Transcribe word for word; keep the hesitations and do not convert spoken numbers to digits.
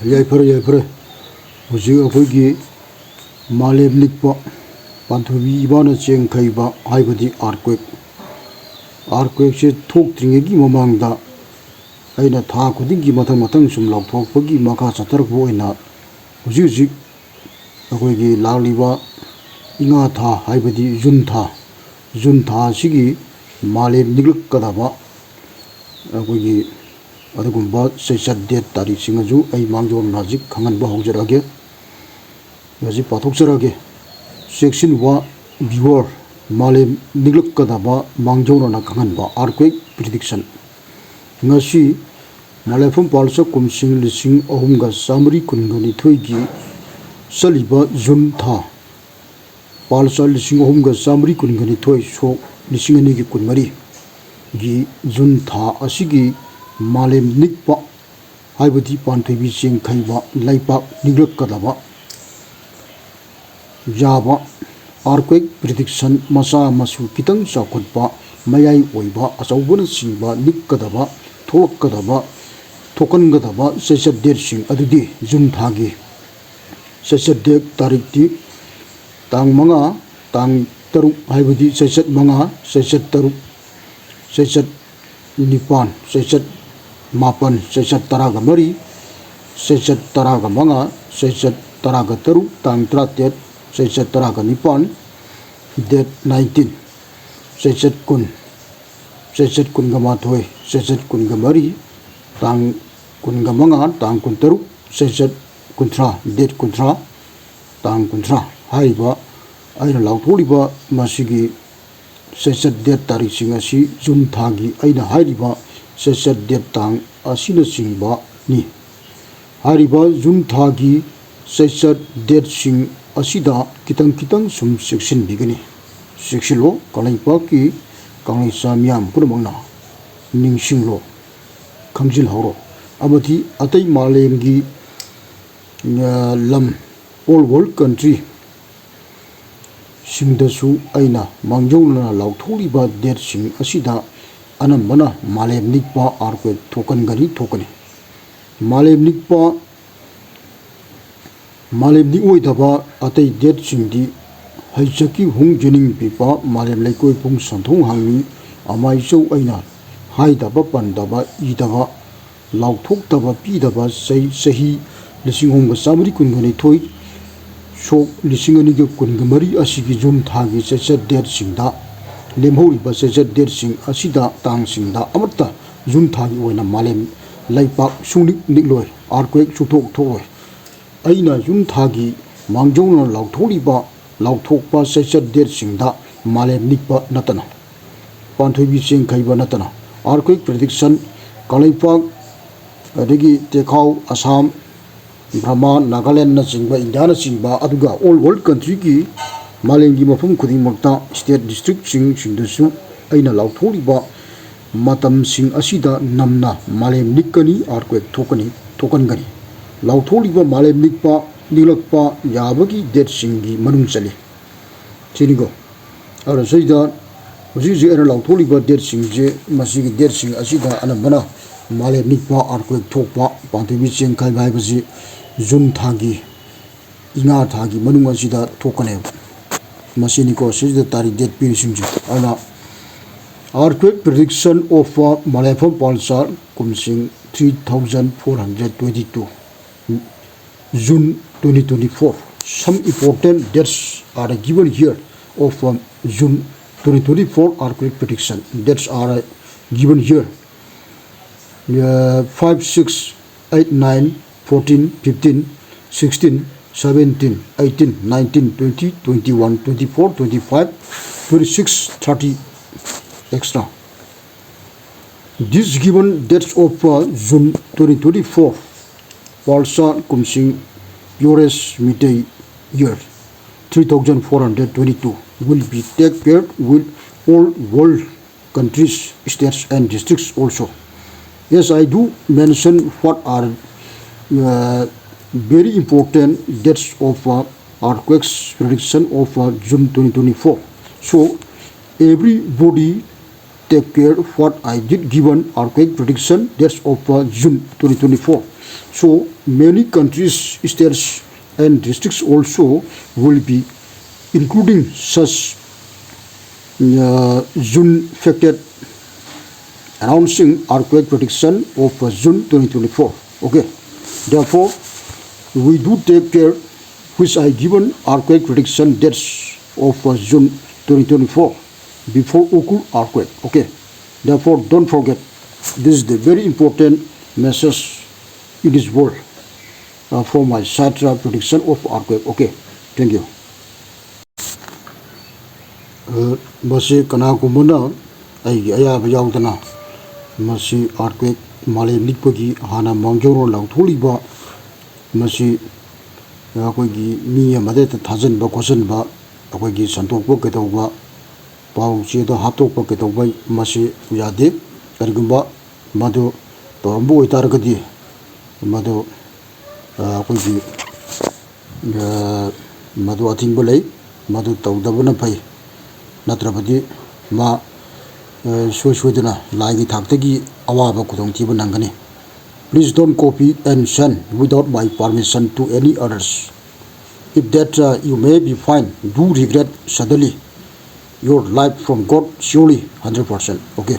ꯌꯥꯏꯐꯔꯦ, ꯌꯥꯏꯐꯔꯦ꯫ ꯍꯧꯖꯤꯛ ꯑꯩꯈꯣꯏꯒꯤ ꯃꯥꯂꯦꯝ ꯅꯤꯛꯄ, ꯄꯥꯟꯊꯣꯏꯕꯤ ꯏꯃꯥꯅ ꯆꯦꯡ ꯈꯩꯕ ꯍꯥꯏꯕꯗꯤ earthquake꯫ Earthquakeꯁꯦ ꯊꯣꯛꯇ꯭ꯔꯤꯉꯩꯒꯤ ꯃꯃꯥꯡꯗ ꯑꯩꯅ ꯊꯥ ꯈꯨꯗꯤꯡꯒꯤ ꯃꯊꯪ ꯃꯊꯪ ꯁꯨꯝ ꯂꯥꯎꯊꯣꯛꯄꯒꯤ ꯃꯈꯥ ꯆꯠꯊꯔꯛꯄ ꯑꯣꯏꯅ ꯍꯧꯖꯤꯛ ꯍꯧꯖꯤꯛ ꯑꯩꯈꯣꯏꯒꯤ ꯂꯥꯛꯂꯤꯕ ꯏꯉꯥ ꯊꯥ ꯍꯥꯏꯕꯗꯤ ꯖꯨꯟ ꯊꯥ, ꯖꯨꯟ ꯊꯥ ꯑꯁꯤꯒꯤ ꯃꯥꯂꯦꯝ ꯅꯤꯛꯂꯛꯀꯗꯕ ꯑꯩꯈꯣꯏꯒꯤ ꯑꯗꯨꯒꯨꯝꯕ ꯆꯩꯆꯠ date ꯇꯥꯔꯤꯛꯁꯤꯡ ꯑꯗꯨ ꯑꯩ ꯃꯥꯡꯖꯧꯅꯅ ꯍꯧꯖꯤꯛ ꯈꯪꯍꯟꯕ ꯍꯧꯖꯔꯛꯑꯒꯦ꯫ ꯍꯧꯖꯤꯛ ꯄꯥꯊꯣꯛꯆꯔꯛꯑꯒꯦ꯫ ꯆꯦꯛꯁꯤꯟ ꯋꯥ viewer, ꯃꯥꯂꯦꯝ ꯅꯤꯛꯂꯛꯀꯗꯕ ꯃꯥꯡꯖꯧꯅꯅ ꯈꯪꯍꯟꯕ earthquake prediction꯫ ꯉꯁꯤ ꯃꯂꯦꯐꯝ ꯄꯥꯜꯆ ꯀꯨꯝꯁꯤꯡ ꯂꯤꯁꯤꯡ ꯑꯍꯨꯝꯒ ꯆꯥꯃꯔꯤ ꯀꯨꯟꯒ ꯅꯤꯊꯣꯏꯒꯤ ꯆꯠꯂꯤꯕ ꯖꯨꯟ ꯊꯥ, ꯄꯥꯜꯆ ꯂꯤꯁꯤꯡ ꯑꯍꯨꯝꯒ ꯆꯥꯃꯔꯤ ꯀꯨꯟꯒ ꯅꯤꯊꯣꯏ ꯁꯣꯛ ꯂꯤꯁꯤꯡ ꯑꯅꯤꯒꯤ ꯀꯨꯟꯃꯔꯤꯒꯤ ꯖꯨꯟ ꯊꯥ ꯑꯁꯤꯒꯤ ꯃꯥꯂꯦꯝ ꯅꯤꯛꯄ ꯍꯥꯏꯕꯗꯤ ꯄꯥꯟꯊꯣꯏꯕꯤ ꯆꯦꯡ ꯈꯩꯕ ꯂꯩꯄꯥꯛ ꯅꯤꯛꯂꯛꯀꯗꯕ ꯌꯥꯕ earthquake prediction ꯃꯆꯥ ꯃꯁꯨ ꯈꯤꯇꯪ ꯆꯥꯎꯈꯠꯄ, ꯃꯌꯥꯏ ꯑꯣꯏꯕ, ꯑꯆꯧꯕꯅꯆꯤꯡꯕ ꯅꯤꯛꯀꯗꯕ, ꯊꯣꯛꯂꯛꯀꯗꯕ, ꯊꯣꯛꯍꯟꯒꯗꯕ ꯆꯩꯆꯠ dateꯁꯤꯡ ꯑꯗꯨꯗꯤ ꯖꯨꯟ ꯊꯥꯒꯤ ꯆꯩꯆꯠ date ꯇꯥꯔꯤꯛꯇꯤ ꯇꯥꯡ ꯃꯉꯥ, ꯇꯥꯡ ꯇꯔꯨꯛ ꯍꯥꯏꯕꯗꯤ ꯆꯩꯆꯠ ꯃꯉꯥ, ꯆꯩꯆꯠ ꯇꯔꯨꯛ, ꯆꯩꯆꯠ ꯅꯤꯄꯥꯟ, ꯆꯩꯆꯠ ꯃꯥꯄꯟ, ꯆꯩꯆꯠ ꯇꯔꯥꯒ ꯃꯔꯤ, ꯆꯩꯆꯠ ꯇꯔꯥꯒ ꯃꯉꯥ, ꯆꯩꯆꯠ ꯇꯔꯥꯒ ꯇꯔꯨꯛ, ꯇꯥꯡ ꯇꯔꯥꯇꯔꯦꯠ, ꯆꯩꯆꯠ ꯇꯔꯥꯒ ꯅꯤꯄꯥꯟ, date nineteen, ꯆꯩꯆꯠ ꯀꯨꯟ, ꯆꯩꯆꯠ ꯀꯨꯟꯒ ꯃꯥꯊꯣꯏ, ꯆꯩꯆꯠ ꯀꯨꯟꯒ ꯃꯔꯤ, ꯇꯥꯡ ꯀꯨꯟꯒ ꯃꯉꯥ, ꯇꯥꯡ ꯀꯨꯟꯇꯔꯨꯛ, ꯆꯩꯆꯠ ꯀꯨꯟꯊ꯭ꯔꯥ, date ꯀꯨꯟꯊ꯭ꯔꯥ, ꯇꯥꯡ ꯀꯨꯟꯊ꯭ꯔꯥ ꯍꯥꯏꯔꯤꯕ ꯑꯩꯅ ꯂꯥꯎꯊꯣꯛꯂꯤꯕ ꯃꯁꯤꯒꯤ ꯆꯩꯆꯠ date ꯇꯥꯔꯤꯛꯁꯤꯡ ꯑꯁꯤ ꯖꯨꯟ ꯊꯥꯒꯤ ꯑꯩꯅ ꯍꯥꯏꯔꯤꯕ ꯆꯩꯆꯠ date ꯇꯥꯡ ꯑꯁꯤꯅꯆꯤꯡꯕꯅꯤ꯫ ꯍꯥꯏꯔꯤꯕ ꯖꯨꯟ ꯊꯥꯒꯤ ꯆꯩꯆꯠ dateꯁꯤꯡ ꯑꯁꯤꯗ ꯈꯤꯇꯪ ꯈꯤꯇꯪ ꯁꯨꯝ ꯆꯦꯛꯁꯤꯟꯕꯤꯒꯅꯤ꯫ ꯆꯦꯛꯁꯤꯜꯂꯣ, ꯀꯪꯂꯩꯄꯥꯛꯀꯤ ꯀꯪꯂꯩꯆꯥ ꯃꯤꯌꯥꯝ ꯄꯨꯝꯅꯃꯛꯅ ꯅꯤꯡꯁꯤꯡꯂꯣ, ꯈꯪꯖꯤꯜꯍꯧꯔꯣ꯫ ꯑꯃꯗꯤ ꯑꯇꯩ ꯃꯥꯂꯦꯝꯒꯤ, ꯑ, ꯂꯝ, all world country ꯁꯤꯡꯗꯁꯨ ꯑꯩꯅ ꯃꯥꯡꯖꯧꯅꯅ ꯂꯥꯎꯊꯣꯛꯂꯤꯕ dateꯁꯤꯡ ꯑꯁꯤꯗ ꯑꯅꯝꯕꯅ ꯃꯥꯂꯦꯝ ꯅꯤꯛꯄ earthquake ꯊꯣꯛꯍꯟꯒꯅꯤ, ꯊꯣꯛꯀꯅꯤ꯫ ꯃꯥꯂꯦꯝ ꯅꯤꯛꯄ ꯃꯥꯂꯦꯝꯗꯤ ꯑꯣꯏꯗꯕ ꯑꯇꯩ ꯗꯦꯠꯁꯤꯡꯗꯤ ꯍꯩꯖꯛꯀꯤ ꯍꯨꯡ ꯖꯦꯅꯤꯡ ꯄꯤꯕ ꯃꯥꯂꯦꯝ ꯂꯩꯀꯣꯏ ꯄꯨꯡ ꯁꯟꯊꯣꯡ ꯍꯥꯡꯉꯤ꯫ ꯑꯃꯥꯏꯆꯧ ꯑꯩꯅ ꯍꯥꯏꯗꯕ ꯄꯟꯗꯕ ꯏꯗꯕ ꯂꯥꯎꯊꯣꯛꯇꯕ ꯄꯤꯗꯕ ꯆꯍꯤ ꯆꯍꯤ ꯂꯤꯁꯤꯡ ꯑꯍꯨꯝꯒ ꯆꯥꯃꯔꯤ ꯀꯨꯟꯒ ꯅꯤꯊꯣꯏ ꯁꯣꯛ ꯂꯤꯁꯤꯡ ꯑꯅꯤꯒ ꯀꯨꯟꯒ ꯃꯔꯤ ꯑꯁꯤꯒꯤ ꯖꯨꯟ ꯊꯥꯒꯤ ꯆꯩꯆꯠ ꯗꯦꯠꯁꯤꯡꯗ ꯂꯦꯝꯍꯧꯔꯤꯕ ꯆꯩꯆꯠ ꯗꯦꯠꯁꯤꯡ ꯑꯁꯤꯗ ꯇꯥꯡꯁꯤꯡꯗ ꯑꯃꯠꯇ ꯖꯨꯟ ꯊꯥꯒꯤ ꯑꯣꯏꯅ ꯃꯥꯂꯦꯝ ꯂꯩꯄꯥꯛ ꯁꯨꯡꯅꯤꯛ ꯅꯤꯛꯂꯣꯏ꯫ ꯑꯥꯔꯀ꯭ꯋꯦꯛ ꯁꯨꯡꯊꯣꯛ ꯊꯣꯛꯂꯣꯏ꯫ ꯑꯩꯅ ꯖꯨꯟ ꯊꯥꯒꯤ ꯃꯥꯡꯖꯧꯅꯅ ꯂꯥꯎꯊꯣꯛꯂꯤꯕ ꯂꯥꯎꯊꯣꯛꯄ ꯆꯩꯆꯠ ꯗꯦꯠꯁꯤꯡꯗ ꯃꯥꯂꯦꯝ ꯅꯤꯛꯄ ꯅꯠꯇꯅ ꯄꯥꯟꯊꯣꯏꯕꯤ ꯆꯦꯡꯈꯩꯕ ꯅꯠꯇꯅ ꯑꯥꯔꯀ꯭ꯋꯦꯛ ꯄ꯭ꯔꯤꯗꯤꯛꯁꯟ ꯀꯪꯂꯩꯄꯥꯛ ꯑꯗꯒꯤ ꯇꯦꯈꯥꯎ ꯑꯁꯥꯝ ꯕ꯭ꯔꯍꯃꯥ ꯅꯥꯒꯥꯂꯦꯟꯅꯆꯤꯡꯕ ꯏꯟꯗꯤꯌꯥꯅꯆꯤꯡꯕ ꯑꯗꯨꯒ ꯑꯣꯜ ꯋꯥꯔꯜ ꯀꯟꯇ꯭ꯔꯤꯒꯤ ꯃꯥꯂꯦꯝꯒꯤ ꯃꯐꯝ ꯈꯨꯗꯤꯡꯃꯛꯇ ꯁ꯭ꯇꯦꯠ ꯗꯤꯁꯇ꯭ꯔꯤꯛꯁꯤꯡꯁꯤꯡꯗꯁꯨ ꯑꯩꯅ ꯂꯥꯎꯊꯣꯛꯂꯤꯕ ꯃꯇꯝꯁꯤꯡ ꯑꯁꯤꯗ ꯅꯝꯅ ꯃꯥꯂꯦꯝ ꯅꯤꯛꯀꯅꯤ ꯑꯥꯔꯀ꯭ꯋꯦꯛ ꯊꯣꯛꯀꯅꯤ ꯊꯣꯛꯍꯟꯒꯅꯤ꯫ ꯂꯥꯎꯊꯣꯛꯂꯤꯕ ꯃꯥꯂꯦꯝ ꯅꯤꯛꯄ ꯅꯤꯛꯂꯛꯄ ꯌꯥꯕꯒꯤ ꯗꯦꯠꯁꯤꯡꯒꯤ ꯃꯅꯨꯡ ꯆꯜꯂꯤ꯫ ꯁꯤꯅꯤꯀꯣ꯫ ꯑꯗꯨꯅ ꯁꯤꯗ ꯍꯧꯖꯤꯛ ꯍꯧꯖꯤꯛ ꯑꯩꯅ ꯂꯥꯎꯊꯣꯛꯂꯤꯕ ꯗꯦꯠꯁꯤꯡꯁꯦ ꯃꯁꯤꯒꯤ ꯗꯦꯠꯁꯤꯡ ꯑꯁꯤꯗ ꯑꯅꯝꯕꯅ ꯃꯥꯂꯦꯝ ꯅꯤꯛꯄ ꯑꯥꯔꯀ꯭ꯋꯦꯛ ꯊꯣꯛꯄ ꯄꯥꯟꯊꯣꯏꯕꯤ ꯆꯦꯡꯈꯥꯏꯕ ꯍꯥꯏꯕꯁꯤ ꯖꯨꯟ ꯊꯥꯒꯤ ꯏꯉꯥ ꯊꯥꯒꯤ ꯃꯅꯨꯡ ꯑꯁꯤꯗ ꯊꯣꯛꯀꯅꯦꯕ꯫ ꯃꯁꯤꯅꯤꯀꯣ ꯁꯤꯗ ꯇꯥꯔꯤꯛ ꯗꯦꯠ ꯄꯤꯔꯤꯁꯤꯡꯁꯦ꯫ ꯑꯗꯨꯅ Earthquake prediction of Malefam Palsar Kumsing three thousand four hundred twenty-two, June twenty twenty-four. Some important dates are given here of um, June twenty twenty-four earthquake prediction. Dates are given here. Uh, five, six, eight, nine, fourteen, fifteen, sixteen, seventeen, eighteen, nineteen, twenty, twenty-one, twenty-four, twenty-five, twenty-six, thirty, extra. These given dates of uh, June twenty twenty-four, Palsa Kumsing Yores Mitei year three thousand four hundred twenty-two will be take care with all world countries, states and districts also. Yes, I do mention what are uh, very important dates of uh, earthquakes prediction of uh, June twenty twenty-four. So everybody take care what I did given earthquake prediction dates of uh, June twenty twenty-four. So many countries, states and districts also will be including such uh, zone affected announcing earthquake prediction of uh, June twenty twenty-four. Okay, therefore, we do take care which I given earthquake prediction dates of uh, June twenty twenty-four before Okur earthquake. Okay, therefore, don't forget, this is the very important message in this world uh, from my side uh, prediction of earthquake. Okay, thank you. ꯑ, ꯃꯁꯤ ꯀꯅꯥꯒꯨꯝꯕꯅ ꯑꯩꯒꯤ ꯑꯌꯥꯕ ꯌꯥꯎꯗꯅ ꯃꯁꯤ earthquake ꯃꯥꯂꯦꯝ ꯅꯤꯛꯄꯒꯤ ꯍꯥꯟꯅ ꯃꯥꯡꯖꯧꯅꯅ ꯂꯥꯎꯊꯣꯛꯂꯤꯕ ꯃꯁꯤ ꯑꯩꯈꯣꯏꯒꯤ ꯃꯤ ꯑꯃꯗ ꯍꯦꯛꯇ ꯊꯥꯖꯤꯟꯕ ꯈꯣꯠꯆꯤꯟꯕ, ꯑꯩꯈꯣꯏꯒꯤ ꯁꯟꯗꯣꯛꯄ ꯀꯩꯗꯧꯕ, ꯄꯥꯎ ꯆꯦꯗ ꯍꯥꯞꯇꯣꯛꯄ ꯀꯩꯗꯧꯕ ꯃꯁꯤ ꯌꯥꯗꯦ꯫ ꯀꯔꯤꯒꯨꯝꯕ ꯃꯗꯨ ꯇꯧꯔꯝꯕ ꯑꯣꯏꯇꯥꯔꯒꯗꯤ ꯃꯗꯨ ꯑ, ꯑꯩꯈꯣꯏꯒꯤ ꯑ, ꯃꯗꯨ ꯑꯊꯤꯡꯕ ꯂꯩ꯫ ꯃꯗꯨ ꯇꯧꯗꯕꯅ ꯐꯩ꯫ ꯅꯠꯇ꯭ꯔꯕꯗꯤ ꯃꯥ ꯑ, ꯏꯁꯣꯏ ꯁꯣꯏꯗꯅ ꯂꯥꯏꯒꯤ ꯊꯥꯛꯇꯒꯤ ꯑꯋꯥꯕ ꯈꯨꯗꯣꯡꯊꯤꯕ ꯅꯪꯒꯅꯤ꯫ Please don't copy and send without my permission to any others. If that uh, you may be fine, do regret suddenly. Your life from God surely hundred percent. Okay.